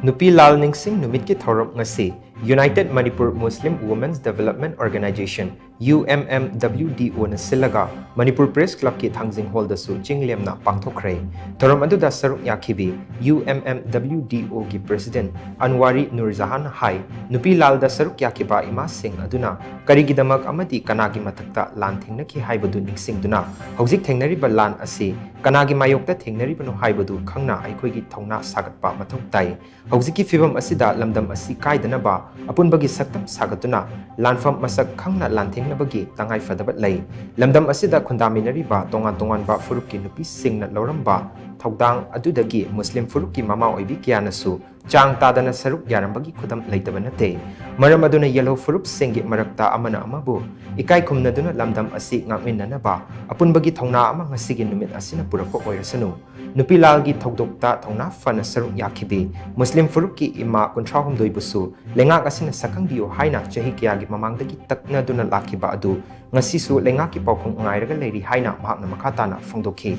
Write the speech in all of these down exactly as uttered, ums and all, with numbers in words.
ꯅꯨꯄꯤ ꯂꯥꯜ ꯅꯤꯡꯁꯤꯡ ꯅꯨꯃꯤꯠꯀꯤ ꯊꯧꯔꯝ ꯉꯁꯤ United Manipur Muslim Women's Development Organization, U M M W D O ꯅ ꯁꯤꯜꯂꯒ ꯃꯅꯤꯄꯨꯔ ꯄ꯭ꯔꯦꯁ ꯀ꯭ꯂꯕꯀꯤ ꯊꯥꯡꯖꯤꯡ ꯍꯣꯜꯗꯁꯨ ꯆꯤꯡ ꯂꯦꯝꯅ ꯄꯥꯡꯊꯣꯛꯈ꯭ꯔꯦ꯫ ꯊꯧꯔꯝ ꯑꯗꯨꯗ ꯁꯔꯨꯛ ꯌꯥꯈꯤꯕꯤ U M M W D O ꯒꯤ ꯄ꯭ꯔꯦꯁꯤꯗꯦꯟꯠ ꯑꯟꯋꯥꯔꯤ ꯅꯨꯔꯖꯍꯥꯟꯅ ꯍꯥꯏ, ꯅꯨꯄꯤ ꯂꯥꯜꯗ ꯁꯔꯨꯛ ꯌꯥꯈꯤꯕ ꯏꯃꯥꯁꯤꯡ ꯑꯗꯨꯅ ꯀꯔꯤꯒꯤꯗꯃꯛ ꯑꯃꯗꯤ ꯀꯅꯥꯒꯤ ꯃꯊꯛꯇ ꯂꯥꯟ ꯊꯦꯡꯅꯈꯤ ꯍꯥꯏꯕꯗꯨ ꯅꯤꯡꯁꯤꯡꯗꯨꯅ, ꯍꯧꯖꯤꯛ ꯊꯦꯡꯅꯔꯤꯕ ꯂꯥꯟ ꯑꯁꯤ ꯀꯅꯥꯒꯤ ꯃꯥꯌꯣꯛꯇ ꯊꯦꯡꯅꯔꯤꯕꯅꯣ ꯍꯥꯏꯕꯗꯨ ꯈꯪꯅ ꯑꯩꯈꯣꯏꯒꯤ ꯊꯧꯅꯥ ꯁꯥꯒꯠꯄ ꯃꯊꯧ ꯇꯥꯏ꯫ ꯍꯧꯖꯤꯛꯀꯤ ꯐꯤꯚꯝ ꯑꯁꯤꯗ ꯂꯝꯗꯝ ꯑꯁꯤ ꯀꯥꯏꯗꯅꯕ ꯑꯄꯨꯟꯕꯒꯤ ꯁꯛꯇꯝ ꯁꯥꯒꯠꯇꯨꯅ ꯂꯥꯟꯐꯝ ꯃꯁꯛ ꯈꯪꯅ ꯂꯥꯟꯊꯦꯡꯅꯕꯒꯤ ꯇꯉꯥꯏꯐꯗꯕ ꯂꯩ꯫ ꯂꯝꯗꯝ ꯑꯁꯤꯗ ꯈꯨꯟꯗꯥꯃꯤꯟꯅꯔꯤꯕ ꯇꯣꯉꯥꯟ ꯇꯣꯉꯥꯟꯕ ꯐꯨꯔꯨꯞꯀꯤ ꯅꯨꯄꯤꯁꯤꯡꯅ ꯂꯧꯔꯝꯕ ꯊꯧꯗꯥꯡ ꯑꯗꯨꯗꯒꯤ ꯃꯨꯁꯂꯤꯝ ꯐꯨꯔꯨꯞꯀꯤ ꯃꯃꯥ ꯑꯣꯏꯕꯤ ꯀꯌꯥꯅꯁꯨ ꯆꯥꯡ ꯇꯥꯗꯅ ꯁꯔꯨꯛ ꯌꯥꯔꯝꯕꯒꯤ ꯈꯨꯗꯝ ꯂꯩꯇꯕ ꯅꯠꯇꯦ꯫ ꯃꯔꯝ ꯑꯗꯨꯅ ꯌꯦꯜꯍꯧ ꯐꯨꯔꯨꯞꯁꯤꯡꯒꯤ ꯃꯔꯛꯇ ꯑꯃꯅ ꯑꯃꯕꯨ ꯏꯀꯥꯏ ꯈꯨꯝꯅꯗꯨꯅ ꯂꯝꯗꯝ ꯑꯁꯤ ꯉꯥꯛꯃꯤꯟꯅꯅꯕ ꯑꯄꯨꯟꯕꯒꯤ ꯊꯧꯅꯥ ꯑꯃ ꯉꯁꯤꯒꯤ ꯅꯨꯃꯤꯠ ꯑꯁꯤꯅ ꯄꯨꯔꯛꯄ ꯑꯣꯏꯔꯁꯅꯨ꯫ ꯅꯨꯄꯤ ꯂꯥꯜꯒꯤ ꯊꯧꯗꯣꯛꯇ ꯊꯧꯅꯥ ꯐꯅ ꯁꯔꯨꯛ ꯌꯥꯈꯤꯕꯤ ꯃꯨꯁꯂꯤꯝ ꯐꯨꯔꯨꯞꯀꯤ ꯏꯃꯥ ꯀꯨꯟꯊ꯭ꯔꯥꯍꯨꯝꯗꯣꯏꯕꯨꯁꯨ ꯂꯩꯉꯥꯛ ꯑꯁꯤꯅ ꯁꯛꯈꯪꯕꯤꯌꯨ ꯍꯥꯏꯅ ꯆꯍꯤ ꯀꯌꯥꯒꯤ ꯃꯃꯥꯡꯗꯒꯤ ꯇꯛꯅꯗꯨꯅ ꯂꯥꯛꯈꯤꯕ ꯑꯗꯨ ꯉꯁꯤꯁꯨ ꯂꯩꯉꯥꯛꯀꯤ ꯄꯥꯎꯈꯨꯝ ꯉꯥꯏꯔꯒ ꯂꯩꯔꯤ ꯍꯥꯏꯅ ꯃꯍꯥꯛꯅ ꯃꯈꯥ ꯇꯥꯅ ꯐꯣꯡꯗꯣꯛꯈꯤ꯫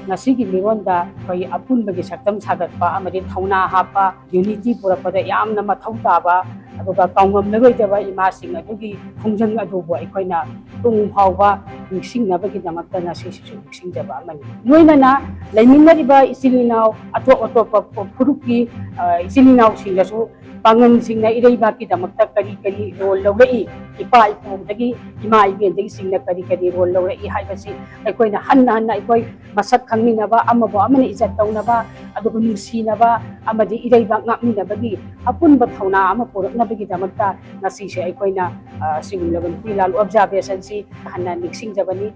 ꯉꯁꯤꯒꯤ ꯃꯤꯔꯣꯟꯗ ꯑꯩꯈꯣꯏ ꯑꯄꯨꯟꯕꯒꯤ ꯁꯛꯇꯝ ꯁꯥꯒꯠꯄ ꯑꯃꯗꯤ ꯊꯧꯅꯥ ꯍꯥꯞꯄ, ꯌꯨꯅꯤꯇꯤ ꯄꯨꯔꯛꯄꯗ ꯌꯥꯝꯅ ꯃꯊꯧ ꯇꯥꯕ, ꯑꯗꯨꯒ ꯀꯥꯎꯉꯝꯂꯔꯣꯏꯗꯕ ꯏꯃꯥꯁꯤꯡ ꯑꯗꯨꯒꯤ ꯈꯣꯡꯖꯪ ꯑꯗꯨꯕꯨ ꯑꯩꯈꯣꯏꯅ ꯇꯨꯡ ꯐꯥꯎꯕ ꯅꯤꯡꯁꯤꯡꯅꯕꯒꯤꯗꯃꯛꯇ ꯉꯁꯤꯁꯤꯁꯨ ꯅꯤꯡꯁꯤꯡꯖꯕ ꯑꯃꯅꯤ꯫ ꯂꯣꯏꯅꯅ ꯂꯩꯃꯤꯟꯅꯔꯤꯕ ꯏꯆꯤꯜ ꯏꯅꯥꯎ ꯑꯇꯣꯞ ꯑꯇꯣꯞꯄ ꯐꯨꯔꯨꯞꯀꯤ, ꯑ, ꯏꯆꯤꯜ ꯏꯅꯥꯎꯁꯤꯡꯗꯁꯨ ꯄꯥꯡꯒꯜꯁꯤꯡꯅ ꯏꯔꯩꯕꯥꯛꯀꯤꯗꯃꯛꯇ ꯀꯔꯤ ꯀꯔꯤ ꯔꯣꯜ ꯂꯧꯔꯛꯏ, ꯏꯄꯥ ꯏꯄꯨꯗꯒꯤ, ꯏꯃꯥ ꯏꯕꯦꯟꯗꯒꯤꯁꯤꯡꯅ ꯀꯔꯤ ꯀꯔꯤ ꯔꯣꯜ ꯂꯧꯔꯛꯏ ꯍꯥꯏꯕꯁꯤ ꯑꯩꯈꯣꯏꯅ ꯍꯟꯅ ꯍꯟꯅ ꯑꯩꯈꯣꯏ ꯃꯁꯛ ꯈꯪꯃꯤꯟꯅꯕ, ꯑꯃꯕꯨ ꯑꯃꯅ ꯏꯖꯠ ꯇꯧꯅꯕ, ꯑꯗꯨꯒ ꯅꯨꯡꯁꯤꯅꯕ ꯑꯃꯗꯤ ꯏꯔꯩꯕꯥꯛ ꯉꯥꯛꯃꯤꯟꯅꯕꯒꯤ ꯑꯄꯨꯟꯕ ꯊꯧꯅꯥ ꯑꯃ ꯄꯨꯔꯛꯅꯕꯒꯤꯗꯃꯛꯇ ꯉꯁꯤꯁꯦ ꯑꯩꯈꯣꯏꯅ, ꯑ, ꯁꯤꯒꯨꯝꯂꯕ ꯅꯨꯄꯤ ꯂꯥꯜ ꯑꯣꯕꯖꯥꯔꯕꯦꯁꯟꯁꯤ ꯍꯟꯅ ꯅꯤꯡꯁꯤꯡꯖꯕꯅꯤ꯫